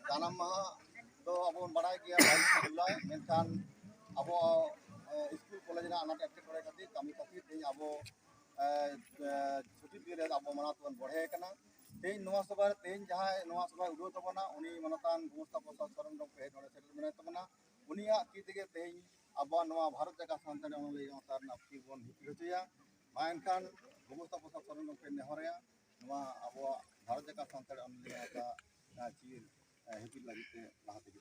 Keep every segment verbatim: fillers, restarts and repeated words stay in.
ᱡᱟᱱᱟᱢ ᱢᱟᱦᱟ ᱫᱚ ᱟᱵᱚ ᱵᱚᱱ ᱵᱟᱲᱟᱭ ᱜᱮᱭᱟ ᱵᱟᱭᱤᱥᱮ ᱡᱩᱞᱟᱭ, ᱢᱮᱱᱠᱷᱟᱱ ᱟᱵᱚ ᱮ, ᱥᱠᱩᱞ ᱠᱚᱞᱮᱡᱽ ᱨᱮᱱᱟᱜ ᱟᱱᱟᱴ ᱮᱴᱠᱮᱴᱚᱬᱮ ᱠᱷᱟᱹᱛᱤᱨ, ᱠᱟᱹᱢᱤ ᱠᱷᱟᱹᱛᱤᱨ ᱛᱮᱦᱮᱧ ᱟᱵᱚ ᱮ, ᱮ, ᱪᱷᱩᱴᱤ ᱫᱤᱱ ᱨᱮ ᱟᱵᱚ ᱢᱟᱱᱟᱣ ᱛᱮᱵᱚᱱ ᱵᱚᱲᱦᱮ ᱟᱠᱟᱱᱟ᱾ ᱛᱮᱦᱮᱧ ᱱᱚᱣᱟ ᱥᱚᱵᱷᱟ ᱨᱮ, ᱛᱮᱦᱮᱧ ᱡᱟᱦᱟᱸᱭ ᱱᱚᱣᱟ ᱥᱚᱵᱷᱟᱭ ᱩᱰᱷᱟᱹᱣ ᱛᱟᱵᱚᱱᱟ, ᱩᱱᱤ ᱢᱟᱱᱚᱛᱟᱱ ᱜᱚᱢᱚᱥᱛᱟ ᱯᱨᱚᱥᱟᱫᱽ ᱥᱚᱨᱮᱱ ᱜᱚᱢᱠᱮ ᱦᱮᱡ ᱱᱚᱰᱮ ᱥᱮᱴᱮᱨ ᱢᱮᱱᱟᱭ ᱛᱟᱵᱚᱱᱟ᱾ ᱩᱱᱤᱭᱟᱜ ᱛᱤ ᱛᱮᱜᱮ ᱛᱮᱦᱮᱧ ᱟᱵᱚᱣᱟᱜ ᱱᱚᱣᱟ ᱵᱷᱟᱨᱚᱛ ᱡᱟᱠᱟᱛ ᱥᱟᱱᱛᱟᱲᱤ ᱚᱱᱚᱞᱤᱭᱟᱹ ᱜᱟᱶᱛᱟ ᱨᱮᱱᱟᱜ ᱪᱤᱨ ᱵᱚᱱ ᱦᱤᱯᱤᱲ ᱦᱚᱪᱚᱭᱟ᱾ ᱢᱟ ᱮᱱᱠᱷᱟᱱ ᱜᱚᱢᱚᱥᱛᱟ ᱯᱨᱚᱥᱟᱫᱽ ᱥᱚᱨᱮᱱ ᱜᱚᱢᱠᱮ ᱱᱮᱦᱚᱨᱮᱭᱟ, ᱱᱚᱣᱟ ᱟᱵᱚᱣᱟᱜ ᱵᱷᱟᱨᱚᱛ ᱡᱟᱠᱟᱛ ᱥᱟᱱᱛᱟᱲᱤ ᱚᱱᱚᱞᱤᱭᱟᱹ ᱜᱟᱶᱛᱟ ᱨᱮᱱᱟᱜ ᱪᱤᱨ ᱮ, ᱦᱤᱯᱤᱲ ᱞᱟᱹᱜᱤᱫ ᱛᱮ ᱞᱟᱦᱟ ᱛᱮᱜᱮ᱾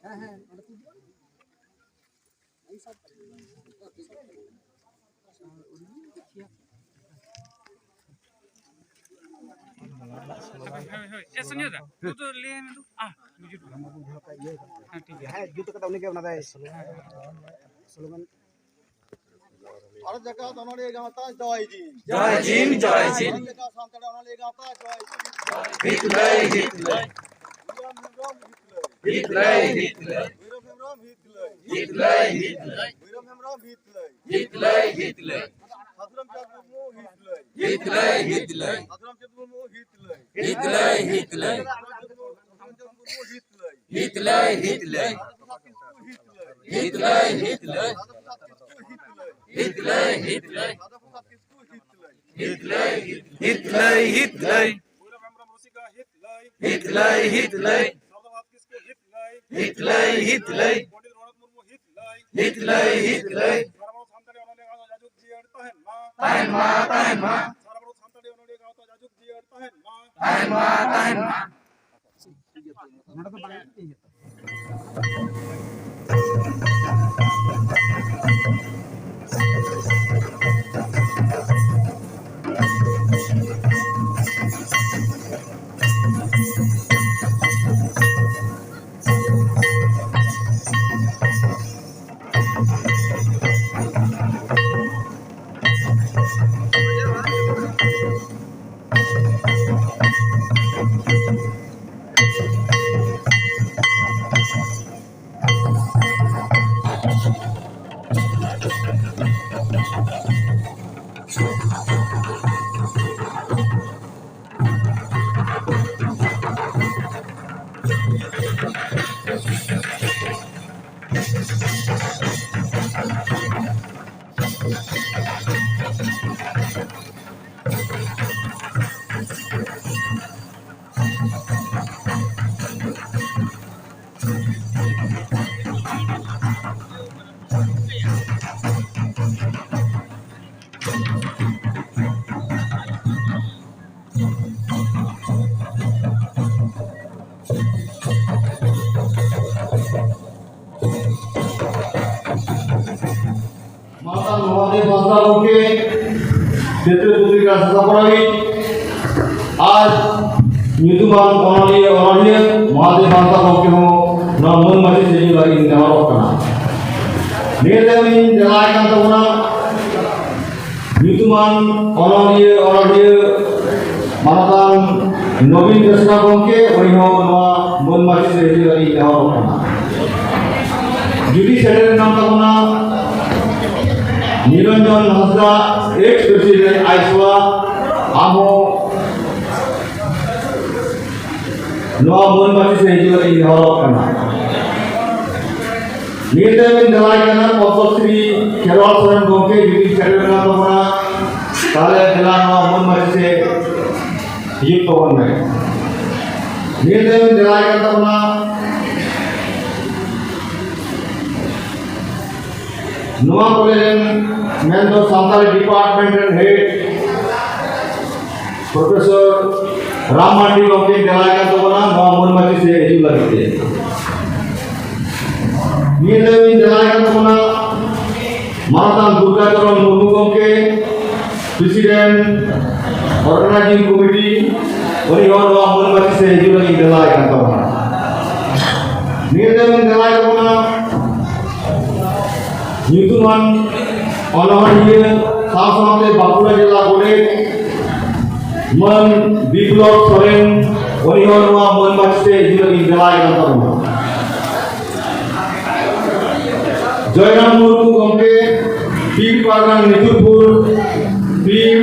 ᱦᱮᱸ, ᱦᱮᱸ, ᱚᱸᱰᱮ ᱛᱤᱸᱜᱩ᱾ ᱦᱳᱭ, ᱦᱳᱭ᱾ ᱮ, ᱥᱚᱧᱡᱚᱭ ᱫᱟ, ᱱᱩᱠᱩ ᱫᱚ ᱞᱟᱹᱭ ᱟᱭ ᱢᱮ ᱫᱩ᱾ ᱟ, ᱵᱩᱡᱩᱨ᱾ ᱦᱮᱸ, ᱴᱷᱤᱠ ᱜᱮᱭᱟ᱾ ᱦᱮᱸ, ᱡᱩᱛ ᱠᱟᱫᱟ ᱩᱱᱤᱜᱮ ᱚᱱᱟ ᱫᱚᱭ ᱥᱞᱳᱜᱟᱱ᱾ ᱵᱷᱟᱨᱚᱛ ᱡᱟᱠᱟᱛ ᱚᱱᱚᱞᱤᱭᱟᱹ ᱜᱟᱶᱛᱟ ᱡᱚᱭ ᱡᱤᱱ᱾ ᱡᱚᱭ ᱡᱤᱱ, ᱡᱚᱭ ᱡᱤᱱ᱾ ᱵᱷᱟᱨᱚᱛ ᱡᱟᱠᱟᱛ ᱥᱟᱱᱛᱟᱲ ᱚᱱᱚᱞᱤᱭᱟᱹ ᱜᱟᱶᱛᱟ ᱡᱚᱭ ᱡᱤᱱ᱾ ᱦᱤᱛ ᱞᱟᱹᱭ, ᱦᱤᱛ ᱞᱟᱹᱭ᱾ ᱵᱷᱤᱨᱚᱢ ᱦᱮᱢᱵᱨᱚᱢ ᱦᱤᱛ ᱞᱟᱹᱭ᱾ ᱦᱤᱛ ᱞᱟᱹᱭ, ᱦᱤᱛ ᱞᱟᱹᱭ᱾ ᱵᱷᱤᱨᱚᱢ ᱦᱮᱢᱵᱨᱚᱢ ᱦᱤᱛ ᱞᱟᱹᱭ᱾ ᱦᱤᱛ ᱞᱟᱹᱭ, ᱦᱤᱛ ᱞᱟᱹᱭ᱾ ᱵᱷᱤᱨᱚᱢ ᱦᱮᱢᱵᱨᱚᱢ ᱦᱤᱛ ᱞᱟᱹᱭ᱾ ᱦᱤᱛ ᱞᱟᱹᱭ, ᱦᱤᱛ ᱞᱟᱹᱭ᱾ ᱥᱟᱫᱷᱩᱨᱟᱢᱪᱟᱸᱫᱽ ᱢᱩᱨᱢᱩ ᱦᱤᱛ ᱞᱟᱹᱭ᱾ ᱦᱤᱛ ᱞᱟᱹᱭ, ᱦᱤᱛ ᱞᱟᱹᱭ᱾ ᱥᱟᱫᱷᱩᱨᱟᱢᱪᱟᱸᱫᱽ ᱢᱩᱨᱢᱩ ᱦᱤᱛ ᱞᱟᱹᱭ᱾ ᱦᱤᱛ ᱞᱟᱹᱭ, ᱦᱤᱛ ᱞᱟᱹᱭ᱾ ᱥᱟᱫᱷᱩᱨᱟᱢᱪᱟᱸᱫᱽ ᱢᱩᱨᱢᱩ ᱦᱤᱛ ᱞᱟᱹᱭ᱾ ᱦᱤᱛ ᱞᱟᱹᱭ, ᱦᱤᱛ ᱞᱟᱹᱭ᱾ ᱨᱟᱫᱷᱟ ᱯᱨᱚᱥᱟᱫᱽ ᱠᱤᱥᱠᱩ ᱦᱤᱛ ᱞᱟᱹᱭ᱾ ᱦᱤᱛ ᱞᱟᱹᱭ, ᱦᱤᱛ ᱞᱟᱹᱭ᱾ ᱨᱟᱫᱷᱟ ᱯᱨᱚᱥᱟᱫᱽ ᱠᱤᱥᱠᱩ ᱦᱤᱛ ᱞᱟᱹᱭ᱾ ᱦᱤᱛ ᱞᱟᱹᱭ, ᱦᱤᱛ ᱞᱟᱹᱭ᱾ ᱨᱟᱫᱷᱟ ᱯᱨᱚᱥᱟᱫᱽ ᱠᱤᱥᱠᱩ ᱦᱤᱛ ᱞᱟᱹᱭ᱾ ᱦᱤᱛ ᱞᱟᱹᱭ, ᱦᱤᱛ ᱞᱟᱹᱭ᱾ ᱦᱤᱛ ᱞᱟᱹᱭ, ᱦᱤᱛ ᱞᱟᱹᱭ᱾ ᱵᱷᱳᱭᱨᱳᱵ ᱦᱮᱢᱵᱨᱚᱢ ᱨᱩᱥᱤᱠᱟ ᱦᱤᱛ ᱞᱟᱹᱭ᱾ ᱦᱤᱛ ᱞᱟᱹᱭ, ᱦᱤᱛ ᱞᱟᱹᱭ᱾ ᱥᱟᱨᱫᱟ ᱯᱨᱚᱥᱟᱫᱽ ᱠᱤᱥᱠᱩ ᱦᱤᱛ ᱞᱟᱹᱭ᱾ ᱦᱤᱛ ᱞᱟᱹᱭ, ᱦᱤᱛ ᱞᱟᱹᱭ᱾ ᱯᱚᱱᱰᱤᱛ ᱨᱚᱜᱷᱩᱱᱟᱛᱷ ᱢᱩᱨᱢᱩ ᱦᱤᱛ ᱞᱟᱹᱭ᱾ ᱦᱤᱛ ᱞᱟᱹᱭ, ᱦᱤᱛ ᱞᱟᱹᱭ᱾ ᱥᱟᱨᱟ ᱵᱷᱟᱨᱚᱛ ᱥᱟᱱᱛᱟᱲᱤ ᱚᱱᱚᱞᱤᱭᱟᱹ ᱜᱟᱶᱛᱟ ᱡᱟᱭᱡᱩᱜᱽ ᱡᱤᱭᱟᱹᱲ ᱛᱟᱦᱮᱱ ᱢᱟ᱾ ᱛᱟᱦᱮᱱ ᱢᱟ, ᱛᱟᱦᱮᱱ ᱢᱟ᱾ ᱥᱟᱨᱟ ᱵᱷᱟᱨᱚᱛ ᱥᱟᱱᱛᱟᱲᱤ ᱚᱱᱚᱞᱤᱭᱟᱹ ᱜᱟᱶᱛᱟ ᱡᱟᱭᱡᱩᱜᱽ ᱡᱤᱭᱟᱹᱲ ᱛᱟᱦᱮᱱ ᱢᱟ᱾ ᱛᱟᱦᱮᱱ ᱢᱟ, ᱛᱟᱦᱮᱱ ᱢᱟ᱾ ᱱᱚᱰᱮ ᱫᱚ ᱵᱟᱝ ᱤᱭᱟᱹ᱾ ᱢᱚᱦᱟᱫᱮᱵ ᱦᱟᱸᱥᱫᱟ ᱜᱚᱢᱠᱮ, ᱛᱮᱛᱨᱮ ᱯᱚᱛᱨᱤᱠᱟ ᱥᱟᱥᱟᱯᱟᱲᱟᱣᱤᱡ ᱟᱨ ᱧᱩᱛᱩᱢᱟᱱ ᱚᱱᱚᱞᱤᱭᱟᱹ ᱚᱱᱚᱞᱤᱭᱟᱹ ᱢᱚᱦᱟᱫᱮᱵ ᱦᱟᱸᱥᱫᱟ ᱜᱚᱢᱠᱮ ᱦᱚᱸ ᱱᱚᱣᱟ ᱢᱟᱹᱱ ᱢᱟᱹᱪᱤ ᱥᱮᱡᱮᱫ ᱞᱟᱹᱜᱤᱫ ᱤᱧ ᱱᱮᱦᱚᱨᱚᱜ ᱠᱟᱱᱟ᱾ ᱱᱤᱭᱟᱹ ᱛᱟᱭᱚᱢ ᱤᱧ ᱫᱮᱞᱟᱭ ᱠᱟᱱ ᱛᱟᱵᱚᱱᱟ ᱧᱩᱛᱩᱢᱟᱱ ᱚᱱᱚᱞᱤᱭᱟᱹ ᱚᱱᱚᱞᱤᱭᱟᱹ ᱢᱟᱱᱚᱛᱟᱱ ᱱᱚᱵᱤᱱ ᱵᱮᱥᱨᱟ ᱜᱚᱢᱠᱮ, ᱩᱱᱤ ᱦᱚᱸ ᱱᱚᱣᱟ ᱢᱟᱹᱱ ᱢᱟᱹᱪᱤ ᱥᱮᱡᱮᱫ ᱞᱟᱹᱜᱤᱫ ᱤᱧ ᱱᱮᱦᱚᱨᱚᱜ ᱠᱟᱱᱟ᱾ ᱡᱩᱫᱤ ᱥᱮᱴᱮᱨ ᱮᱱᱟᱢ ᱛᱟᱵᱚᱱᱟ ᱱᱤᱨᱚᱧᱡᱚᱱ ᱦᱟᱸᱥᱫᱟ, ᱮᱠᱥ ᱯᱨᱮᱥᱤᱰᱮᱱᱴ ᱟᱭᱥᱣᱟ, ᱟᱢ ᱦᱚᱸ ᱱᱚᱣᱟ ᱢᱟᱹᱱ ᱢᱟᱹᱪᱤ ᱥᱮᱡᱮᱫ ᱞᱟᱹᱜᱤᱫ ᱤᱧ ᱱᱮᱦᱚᱨᱚᱜ ᱠᱟᱱᱟ᱾ ᱱᱤᱭᱟᱹ ᱛᱟᱭᱚᱢ ᱤᱧ ᱫᱮᱞᱟᱭ ᱠᱟᱱᱟ ᱯᱚᱫᱽᱢᱚᱥᱨᱤ ᱠᱷᱮᱨᱣᱟᱞ ᱥᱚᱨᱮᱱ ᱜᱚᱢᱠᱮ, ᱡᱩᱫᱤ ᱥᱮᱴᱮᱨ ᱮᱱᱟ ᱛᱟᱵᱚᱱᱟ, ᱛᱟᱦᱞᱮ ᱫᱮᱞᱟ ᱱᱚᱣᱟ ᱢᱟᱹᱱ ᱢᱟᱹᱪᱤ ᱥᱮ ᱦᱤᱡᱩᱜ ᱛᱟᱵᱚᱱ ᱢᱮ᱾ ᱱᱤᱭᱟᱹ ᱛᱟᱭᱚᱢ ᱤᱧ ᱫᱮᱞᱟᱭ ᱠᱟᱱ ᱛᱟᱵᱚᱱᱟ ᱱᱚᱣᱟ ᱠᱚᱞᱮᱡᱽ ᱨᱮᱱ ᱢᱮᱱᱫᱚ ᱥᱟᱱᱛᱟᱲᱤ ᱰᱤᱯᱟᱨᱴᱢᱮᱱᱴ ᱨᱮᱱ ᱦᱮᱰ ᱯᱨᱚᱯᱷᱮᱥᱚᱨ ᱨᱟᱢ ᱢᱟᱱᱰᱤ ᱜᱚᱢᱠᱮ ᱫᱮᱞᱟᱭ ᱠᱟᱱ ᱛᱟᱵᱚᱱᱟ ᱱᱚᱣᱟ ᱢᱟᱹᱱ ᱢᱟᱹᱪᱤ ᱥᱮ ᱦᱤᱡᱩᱜ ᱞᱟᱹᱜᱤᱫ ᱛᱮ᱾ ᱱᱤᱭᱟᱹ ᱛᱟᱭᱚᱢ ᱤᱧ ᱫᱮᱞᱟᱭ ᱠᱟᱱ ᱛᱟᱵᱚᱱᱟ ᱢᱟᱱᱚᱛᱟᱱ ᱫᱩᱨᱜᱟᱪᱚᱨᱚᱱ ᱢᱩᱨᱢᱩ ᱜᱚᱢᱠᱮ, ᱯᱨᱮᱥᱤᱰᱮᱱᱴ, ᱚᱨᱜᱟᱱᱟᱭᱡᱤᱝ ᱠᱚᱢᱤᱴᱤ, ᱩᱱᱤ ᱦᱚᱸ ᱱᱚᱣᱟ ᱢᱟᱹᱱ ᱢᱟᱹᱪᱤ ᱥᱮ ᱦᱤᱡᱩᱜ ᱞᱟᱹᱜᱤᱫ ᱫᱮᱞᱟᱭ ᱠᱟᱱ ᱛᱟᱵᱚᱱᱟ᱾ ᱱᱤᱭᱟᱹ ᱛᱟᱭᱚᱢ ᱤᱧ ᱫᱮᱞᱟᱭ ᱠᱟᱱ ᱛᱟᱵᱚᱱᱟ ᱧᱩᱛᱩᱢᱟᱱ ᱚᱱᱚᱬᱦᱤᱭᱟᱹ ᱥᱟᱶ ᱥᱟᱶᱛᱮ ᱵᱟᱸᱠᱩᱲᱟ ᱡᱮᱞᱟ ᱜᱚᱰᱮᱛ ᱢᱟᱹᱱ ᱵᱤᱯᱞᱚᱵ ᱥᱚᱨᱮᱱ, ᱩᱱᱤ ᱦᱚᱸ ᱱᱚᱣᱟ ᱢᱟᱹᱱ ᱢᱟᱹᱪᱤ ᱥᱮ ᱦᱤᱡᱩᱜ ᱞᱟᱹᱜᱤᱫ ᱫᱮᱞᱟᱭ ᱠᱟᱱ ᱛᱟᱵᱚᱱᱟ᱾ ᱡᱚᱭᱨᱟᱢ ᱢᱩᱨᱢᱩ ᱜᱚᱢᱠᱮ, ᱯᱤᱲ ᱯᱟᱨᱜᱟᱱᱟ ᱱᱤᱛᱩᱨᱯᱩᱨ ᱯᱤᱲ,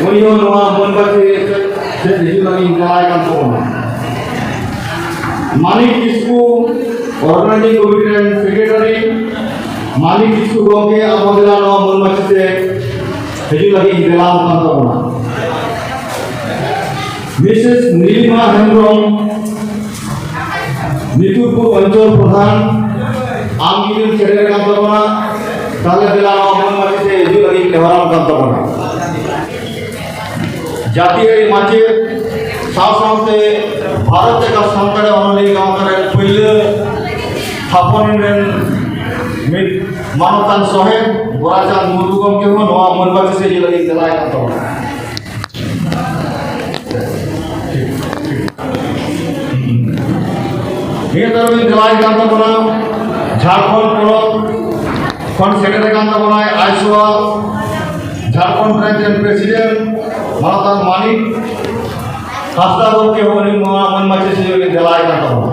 ᱩᱱᱤ ᱦᱚᱸ ᱱᱚᱣᱟ ᱢᱟᱹᱱ ᱢᱟᱹᱪᱤ ᱥᱮ ᱦᱤᱡᱩᱜ ᱞᱟᱹᱜᱤᱫ ᱫᱮᱞᱟᱭ ᱠᱟᱱ ᱛᱟᱵᱚᱱᱟ᱾ ᱢᱟᱱᱤᱠ ᱠᱤᱥᱠᱩ, ᱚᱨᱜᱟᱱᱟᱭᱡᱤᱝ ᱠᱚᱢᱤᱴᱤ ᱨᱮᱱ ᱥᱮᱠᱨᱮᱴᱟᱨᱤ, ᱢᱟᱱᱤᱠ ᱠᱤᱥᱠᱩ ᱜᱚᱢᱠᱮ, ᱟᱵᱚ ᱫᱮᱞᱟ ᱱᱚᱣᱟ ᱢᱟᱹᱱ ᱢᱟᱹᱪᱤ ᱥᱮ ᱦᱤᱡᱩᱜ ᱞᱟᱹᱜᱤᱫ ᱤᱧ ᱫᱮᱞᱟ ᱟᱢ ᱠᱟᱱ ᱛᱟᱵᱚᱱᱟ᱾ ᱢᱤᱥᱮᱥ ᱱᱤᱞᱤᱢᱟ ᱦᱮᱢᱵᱨᱚᱢ, ᱱᱤᱛᱩᱨᱯᱩᱨ ᱚᱧᱪᱚᱞ ᱯᱨᱚᱫᱷᱟᱱ, ᱟᱢ ᱡᱩᱫᱤᱢ ᱥᱮᱴᱮᱨ ᱠᱟᱱ ᱛᱟᱵᱚᱱᱟ, ᱛᱟᱦᱞᱮ ᱫᱮᱞᱟ ᱱᱚᱣᱟ ᱢᱟᱹᱱ ᱢᱟᱹᱪᱤ ᱥᱮ ᱦᱤᱡᱩᱜ ᱞᱟᱹᱜᱤᱫ ᱤᱧ ᱱᱮᱦᱚᱨᱟᱢ ᱠᱟᱱ ᱛᱟᱵᱚᱱᱟ᱾ ᱡᱟᱹᱛᱤᱭᱟᱹᱨᱤ ᱢᱟᱪᱮᱫ ᱥᱟᱶ ᱥᱟᱶᱛᱮ ᱵᱷᱟᱨᱚᱛ ᱡᱟᱠᱟᱛ ᱥᱟᱱᱛᱟᱲᱤ ᱚᱱᱚᱞᱤᱭᱟᱹ ᱜᱟᱶᱛᱟ ᱨᱮᱱ ᱯᱩᱭᱞᱟᱹ ᱛᱷᱟᱯᱚᱱ ᱨᱮᱱ ᱢᱤᱫ ᱢᱟᱱᱚᱛᱟᱱ ᱥᱚᱦᱮᱫ ᱜᱳᱨᱟᱪᱟᱸᱫᱽ ᱢᱩᱨᱢᱩ ᱜᱚᱢᱠᱮ ᱦᱚᱸ ᱱᱚᱣᱟ ᱢᱟᱹᱱ ᱵᱟᱹᱛᱤ ᱥᱮ ᱤᱭᱟᱹ ᱞᱟᱹᱜᱤᱫ ᱪᱟᱞᱟᱣ ᱟᱠᱟᱱ ᱛᱟᱵᱚᱱᱟ᱾ ᱱᱤᱭᱟᱹ ᱛᱟᱭᱚᱢ ᱤᱧ ᱪᱟᱞᱟᱣ ᱟᱠᱟᱱ ᱛᱟᱵᱚᱱᱟ ᱡᱷᱟᱲᱠᱷᱚᱸᱰ ᱯᱚᱱᱚᱛ ᱠᱷᱚᱱ ᱥᱮᱴᱮᱨ ᱟᱠᱟᱱ ᱛᱟᱵᱚᱱᱟᱭ ᱟᱭᱥᱳᱣᱟ ᱡᱷᱟᱲᱠᱷᱚᱸᱰ ᱵᱨᱟᱧᱪ ᱨᱮᱱ ᱯᱨᱮᱥᱤᱰᱮᱱᱴ ᱢᱟᱱᱚᱛᱟᱱ ᱢᱟᱱᱤᱠ ᱦᱟᱸᱥᱫᱟ ᱜᱚᱢᱠᱮ ᱦᱚᱸ ᱩᱱᱤ ᱱᱚᱣᱟ ᱢᱟᱹᱱ ᱵᱟᱹᱛᱤ ᱥᱮ ᱤᱭᱟᱹ ᱞᱟᱹᱜᱤᱫ ᱪᱟᱞᱟᱣ ᱟᱠᱟᱱ ᱛᱟᱵᱚᱱᱟ᱾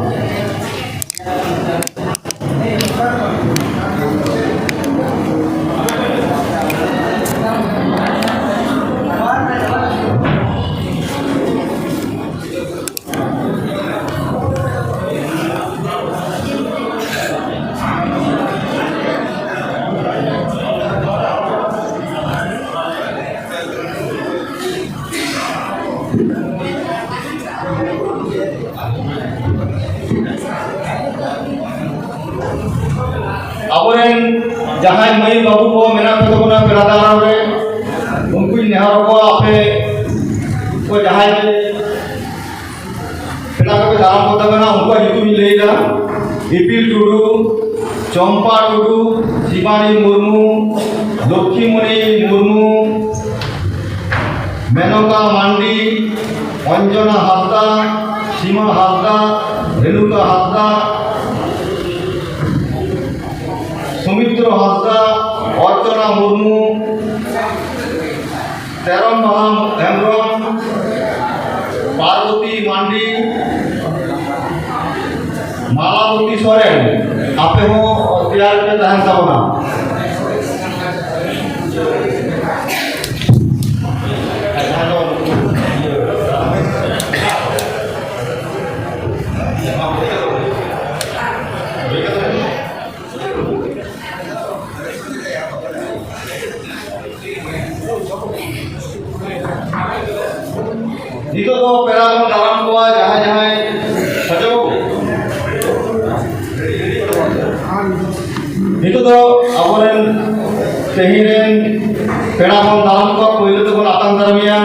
ᱟᱵᱚᱨᱮᱱ ᱡᱟᱦᱟᱸᱭ ᱢᱟᱹᱭ ᱵᱟᱹᱵᱩ ᱠᱚ ᱢᱮᱱᱟᱜ ᱠᱚ ᱛᱟᱵᱚᱱᱟ ᱯᱮᱲᱟ ᱫᱟᱨᱟᱢ ᱨᱮ, ᱩᱱᱠᱩᱧ ᱱᱮᱦᱚᱨ ᱟᱠᱚᱣᱟ, ᱟᱯᱮ ᱠᱚ ᱡᱟᱦᱟᱸᱭ ᱯᱮᱲᱟ ᱠᱚᱯᱮ ᱫᱟᱨᱟᱢ ᱠᱚ ᱛᱟᱵᱚᱱᱟ, ᱩᱱᱠᱩᱣᱟᱜ ᱧᱩᱛᱩᱢ ᱤᱧ ᱞᱟᱹᱭ ᱮᱫᱟ, ᱤᱯᱤᱞ ᱴᱩᱰᱩ, ᱪᱚᱢᱯᱟ ᱴᱩᱰᱩ, ᱥᱤᱵᱟᱱᱤ ᱢᱩᱨᱢᱩ, ᱞᱚᱠᱠᱷᱤᱢᱚᱬᱤ ᱢᱩᱨᱢᱩ, ᱢᱮᱱᱚᱠᱟ ᱢᱟᱱᱰᱤ, ᱚᱧᱡᱚᱱᱟ ᱦᱟᱸᱥᱫᱟ, ᱥᱤᱢᱟ ᱦᱟᱸᱥᱫᱟ, ᱨᱮᱱᱩᱠᱟ ᱦᱟᱸᱥᱫᱟ, ᱥᱩᱢᱤᱛᱨᱚ ᱦᱟᱸᱥᱫᱟ, ᱚᱨᱪᱚᱱᱟ ᱢᱩᱨᱢᱩ, ᱛᱮᱨᱚᱢ ᱵᱟᱦᱟ ᱦᱮᱢᱵᱨᱚᱢ, ᱯᱟᱨᱵᱚᱛᱤ ᱢᱟᱱᱰᱤ, ᱢᱟᱞᱟᱵᱚᱛᱤ ᱥᱚᱨᱮᱱ, ᱟᱯᱮ ᱦᱚᱸ ᱛᱮᱭᱟᱨ ᱨᱮᱯᱮ ᱛᱟᱦᱮᱱ ᱛᱟᱵᱚᱱᱟ᱾ ᱱᱤᱛᱚᱜ ᱫᱚ ᱯᱮᱲᱟ ᱵᱚᱱ ᱫᱟᱨᱟᱢ ᱠᱚᱣᱟ, ᱡᱟᱦᱟᱸᱭ ᱡᱟᱦᱟᱸᱭ ᱥᱟᱡᱟᱣ᱾ ᱱᱤᱛᱚᱜ ᱫᱚ ᱟᱵᱚᱨᱮᱱ ᱛᱮᱦᱮᱧ ᱨᱮᱱ ᱯᱮᱲᱟ ᱵᱚᱱ ᱫᱟᱨᱟᱢ ᱠᱚᱣᱟ᱾ ᱯᱳᱭᱞᱳ ᱛᱮᱵᱚᱱ ᱟᱛᱟᱝ ᱫᱟᱨᱟᱢᱮᱭᱟ᱾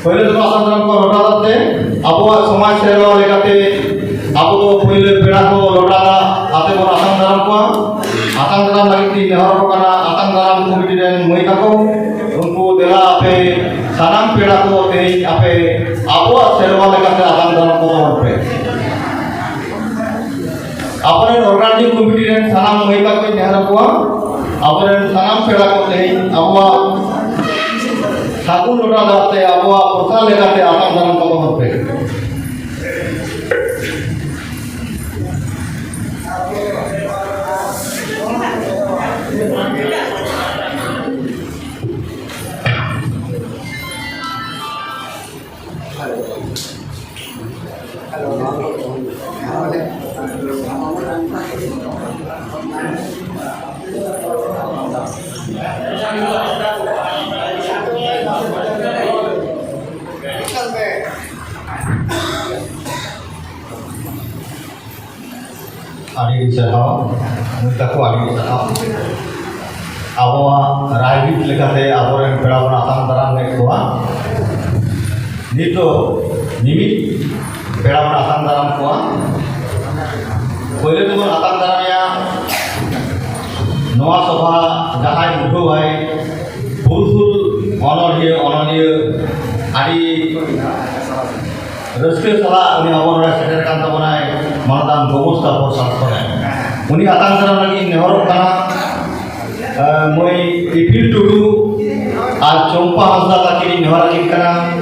ᱯᱳᱭᱞᱳ ᱛᱮᱵᱚᱱ ᱟᱛᱟᱝ ᱫᱟᱨᱟᱢ ᱠᱚᱣᱟ ᱞᱚᱴᱟ ᱫᱟᱜ ᱛᱮ᱾ ᱟᱵᱚᱣᱟᱜ ᱥᱚᱢᱟᱡᱽ ᱥᱮᱨᱣᱟ ᱞᱮᱠᱟᱛᱮ ᱟᱵᱚ ᱫᱚ ᱯᱳᱭᱞᱳ ᱯᱮᱲᱟ ᱠᱚ ᱞᱚᱴᱟ ᱫᱟᱜ ᱟᱛᱮ ᱵᱚᱱ ᱟᱛᱟᱝ ᱫᱟᱨᱟᱢ ᱠᱚᱣᱟ᱾ ᱟᱛᱟᱝ ᱫᱟᱨᱟᱢ ᱞᱟᱹᱜᱤᱫ ᱛᱤᱧ ᱱᱮᱦᱚᱨᱚᱜ ᱠᱟᱱᱟ ᱟᱛᱟᱝ ᱫᱟᱨᱟᱢ ᱠᱚᱢᱤᱴᱤ ᱨᱮᱱ ᱢᱟᱹᱭ ᱛᱟᱠᱚ, ᱩᱱᱠᱩ ᱫᱮᱞᱟ ᱟᱯᱮ ᱥᱟᱱᱟᱢ ᱯᱮᱲᱟ ᱠᱚ ᱛᱮᱦᱮᱧ ᱟᱯᱮ ᱟᱵᱚᱣᱟᱜ ᱥᱮᱨᱣᱟ ᱞᱮᱠᱟᱛᱮ ᱟᱛᱟᱝ ᱫᱟᱨᱟᱢ ᱠᱚ ᱛᱟᱵᱚᱱ ᱯᱮ᱾ ᱟᱵᱚᱨᱮᱱ ᱚᱨᱜᱟᱱᱟᱭᱡᱤᱝ ᱠᱚᱢᱤᱴᱤ ᱨᱮᱱ ᱥᱟᱱᱟᱢ ᱢᱟᱹᱭ ᱛᱟᱠᱚᱧ ᱱᱮᱦᱚᱨ ᱟᱠᱚᱣᱟ, ᱟᱵᱚᱨᱮᱱ ᱥᱟᱱᱟᱢ ᱯᱮᱲᱟ ᱠᱚ ᱛᱮᱦᱮᱧ ᱟᱵᱚᱣᱟᱜ ᱥᱟᱹᱜᱩᱱ ᱞᱚᱴᱟ ᱫᱟᱜ ᱛᱮ ᱟᱵᱚᱣᱟᱜ ᱯᱨᱚᱛᱷᱟ ᱞᱮᱠᱟᱛᱮ ᱟᱛᱟᱝ ᱫᱟᱨᱟᱢ ᱠᱚ ᱛᱟᱵᱚᱱ ᱯᱮ᱾ ᱟᱹᱰᱤ ᱟᱹᱰᱤ ᱥᱟᱨᱦᱟᱣ, ᱢᱟᱹᱭ ᱛᱟᱠᱚ, ᱟᱹᱰᱤ ᱟᱹᱰᱤ ᱥᱟᱨᱦᱟᱣ᱾ ᱟᱵᱚᱣᱟᱜ ᱨᱟᱭᱨᱤᱛ ᱞᱮᱠᱟᱛᱮ ᱟᱵᱚᱨᱮᱱ ᱯᱮᱲᱟ ᱵᱚᱱ ᱟᱛᱟᱝ ᱫᱟᱨᱟᱢ ᱞᱮᱫ ᱠᱚᱣᱟ᱾ ᱱᱤᱛᱚᱜ ᱢᱤᱢᱤᱫ ᱯᱮᱲᱟ ᱵᱚᱱ ᱟᱛᱟᱝ ᱫᱟᱨᱟᱢ ᱠᱚᱣᱟ᱾ ᱯᱳᱭᱞᱳ ᱛᱮᱵᱚᱱ ᱟᱛᱟᱝ ᱫᱟᱨᱟᱢᱮᱭᱟ ᱱᱚᱣᱟ ᱥᱚᱵᱷᱟ ᱡᱟᱦᱟᱸᱭ ᱩᱰᱷᱟᱹᱣᱟᱭ, ᱯᱩᱨᱩᱥᱩᱞ ᱚᱱᱚᱞᱤᱭᱟᱹ, ᱚᱱᱚᱞᱤᱭᱟᱹ, ᱟᱹᱰᱤ ᱨᱟᱹᱥᱠᱟᱹ ᱥᱟᱞᱟᱜ ᱩᱱᱤ ᱟᱵᱚ ᱱᱚᱰᱮ ᱥᱮᱴᱮᱨ ᱠᱟᱱ ᱛᱟᱵᱚᱱᱟᱭ, ᱢᱟᱱᱚᱛᱟᱱ ᱜᱳᱢᱚᱥᱛᱟ ᱯᱨᱚᱥᱟᱫᱽ ᱥᱚᱨᱮᱱ᱾ ᱩᱱᱤ ᱟᱛᱟᱝ ᱫᱟᱨᱟᱢ ᱞᱟᱹᱜᱤᱫ ᱤᱧ ᱱᱮᱦᱚᱨᱚᱜ ᱠᱟᱱᱟ᱾ ᱮ, ᱢᱟᱹᱭ ᱤᱯᱤᱞ ᱴᱩᱰᱩ ᱟᱨ ᱪᱚᱢᱯᱟ ᱦᱟᱸᱥᱫᱟ ᱛᱟᱹᱠᱤᱱ ᱤᱧ ᱱᱮᱦᱚᱨ ᱟᱹᱠᱤᱱ ᱠᱟᱱᱟ᱾